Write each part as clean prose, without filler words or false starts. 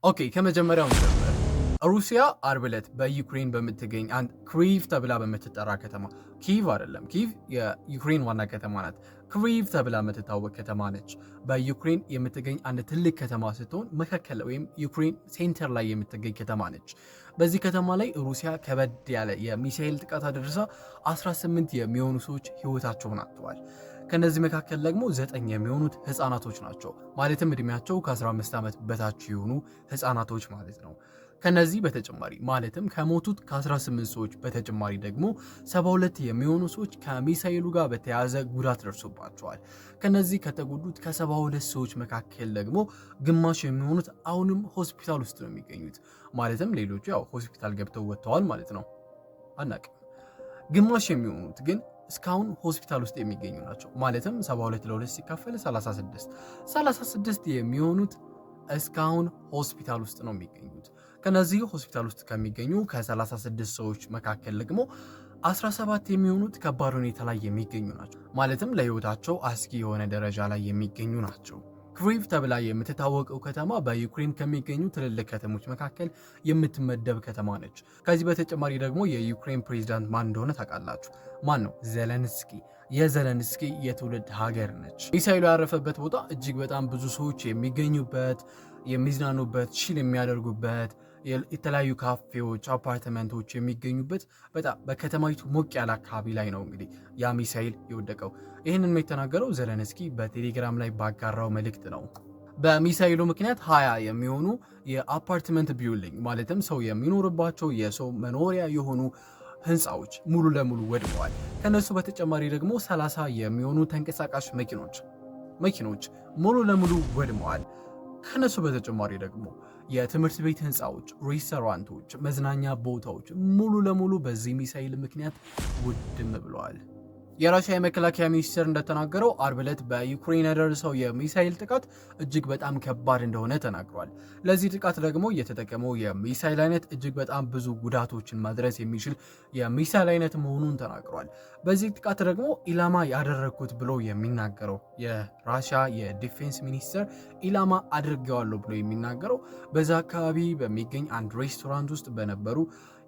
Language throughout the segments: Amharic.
Okay፣ ከመጀመሪያው እንጀምር። ሩሲያ አርብ ዕለት በዩክሬን በምትገኝ አንድ ክሪቭ ተብላ በምትጠራ ከተማ፣ ኪቭ አይደለም፣ ኪቭ የዩክሬን ዋና ከተማ ናት። ክሪቭ ተብላ የምትታወቅ ከተማ ነች። በዩክሬን የምትገኝ አንድ ትልቅ ከተማ ስትሆን መካከል ወይም ዩክሬን center ላይ የምትገኝ ከተማ ነች። በዚህ ከተማ ላይ ሩሲያ ከበድ ያለ የሚሳኤል ጥቃት አድርሳ 18 የሚሆኑ ሰዎች ህይወታቸውን አጥተዋል። ከነዚህ መካከል ደግሞ 9 የሚሆኑት ህፃናቶች ናቸው። ማለትም እድሜያቸው ከ15 ዓመት በታች የሆኑ ህፃናቶች ማለት ነው። ከነዚህ በተጨማሪ፣ ማለትም ከሞቱት ከ18 ሰዎች በተጨማሪ ደግሞ 72 የሚሆኑ ሰዎች ከሚሳኤሉ ጋር በተያያዘ ጉዳት ደርሶባቸዋል። ከነዚህ ከተጎዱት ከ72 ሰዎች መካከል ደግሞ ግማሽ የሚሆኑት አሁንም ሆስፒታል ውስጥ ነው የሚገኙት። ማለትም ሌሎቹ ያው ሆስፒታል ገብተው ወጥተዋል ማለት ነው፣ አናቅም። ግማሽ የሚሆኑት ግን እስካሁን ሆስፒታል ውስጥ የሚገኙ ናቸው። ማለትም 72 ለሁለት ሲካፈል 36፣ 36 የሚሆኑት እስካሁን ሆስፒታል ውስጥ ነው የሚገኙት። ከነዚህ ሆስፒታል ውስጥ ከሚገኙ ከ36 ሰዎች መካከል ደግሞ 17 የሚሆኑት ከባድ ሁኔታ ላይ የሚገኙ ናቸው። ማለትም ለህይወታቸው አስጊ የሆነ ደረጃ ላይ የሚገኙ ናቸው። ክሪቭ ተብላ የምትታወቀው ከተማ በዩክሬን ከሚገኙ ትልልቅ ከተሞች መካከል የምትመደብ ከተማ ነች። ከዚህ በተጨማሪ ደግሞ የዩክሬን ፕሬዚዳንት ማን እንደሆነ ታውቃላችሁ? ማን ነው? ዘለንስኪ። የዘለንስኪ የትውልድ ሀገር ነች። ሚሳይሉ ያረፈበት ቦታ እጅግ በጣም ብዙ ሰዎች የሚገኙበት፣ የሚዝናኑበት፣ chill የሚያደርጉበት፣ የተለያዩ ካፌዎች፣ አፓርትመንቶች የሚገኙበት በጣም በከተማይቱ ሞቅ ያለ አካባቢ ላይ ነው እንግዲህ ያ ሚሳይል የወደቀው። ይህንን የተናገረው ዘለንስኪ በቴሌግራም ላይ ባጋራው መልእክት ነው። በሚሳይሉ ምክንያት 20 የሚሆኑ የ apartment building፣ ማለትም ሰው የሚኖርባቸው የሰው መኖሪያ የሆኑ ህንፃዎች ሙሉ ለሙሉ ወድመዋል። ከነሱ በተጨማሪ ደግሞ 30 የሚሆኑ ተንቀሳቃሽ መኪኖች ሙሉ ለሙሉ ወድመዋል። ከነሱ በተጨማሪ ደግሞ የትምህርት ቤት ህንፃዎች፣ ሬስቶራንቶች፣ መዝናኛ ቦታዎች ሙሉ ለሙሉ በዚህ ሚሳይል ምክንያት ውድም ብለዋል። የራሽያ የመከላከያ ሚኒስቴር እንደተናገረው አርብ ዕለት በዩክሬን ያደረሰው የሚሳይል ጥቃት እጅግ በጣም ከባድ እንደሆነ ተናግሯል። ለዚህ ጥቃት ደግሞ የተጠቀመው የሚሳይል አይነት እጅግ በጣም ብዙ ጉዳቶችን ማድረስ የሚችል የሚሳይል አይነት መሆኑን ተናግሯል። በዚህ ጥቃት ደግሞ ኢላማ ያደረግኩት ብሎ የሚናገረው የራሽያ የ defense ሚኒስቴር፣ ኢላማ አድርጌዋለሁ ብሎ የሚናገረው በዛ አካባቢ በሚገኝ አንድ ሬስቶራንት ውስጥ በነበሩ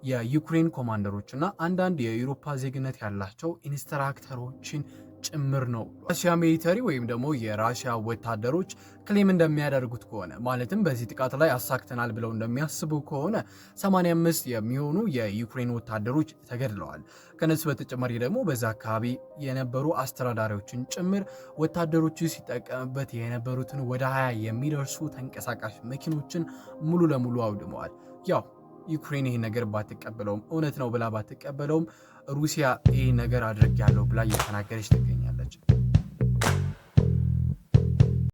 የዩክሬን ኮማንደሮች እና አንዳንድ የአውሮፓ ዜግነት ያላቸው instructor ኦችን ጭምር ነው። ራሽያ military ወይም ደግሞ የራሽያ ወታደሮች claim እንደሚያደርጉት ከሆነ፣ ማለትም በዚህ ጥቃት ላይ አሳክተናል ብለው እንደሚያስቡ ከሆነ፣ 85 የሚሆኑ የዩክሬን ወታደሮች ተገድለዋል። ከነሱ በተጨማሪ ደግሞ በዛ አካባቢ የነበሩ አስተዳዳሪዎችን ጭምር፣ ወታደሮቹ ሲጠቀምበት የነበሩትን ወደ 20 የሚደርሱ ተንቀሳቃሽ መኪኖችን ሙሉ ለሙሉ አውድመዋል። ያው ዩክሬን ይህን ነገር ባትቀበለውም፣ እውነት ነው ብላ ባትቀበለውም፣ ሩሲያ ይህ ነገር አድርጌያለሁ ብላ እየተናገረች ትገኛለች።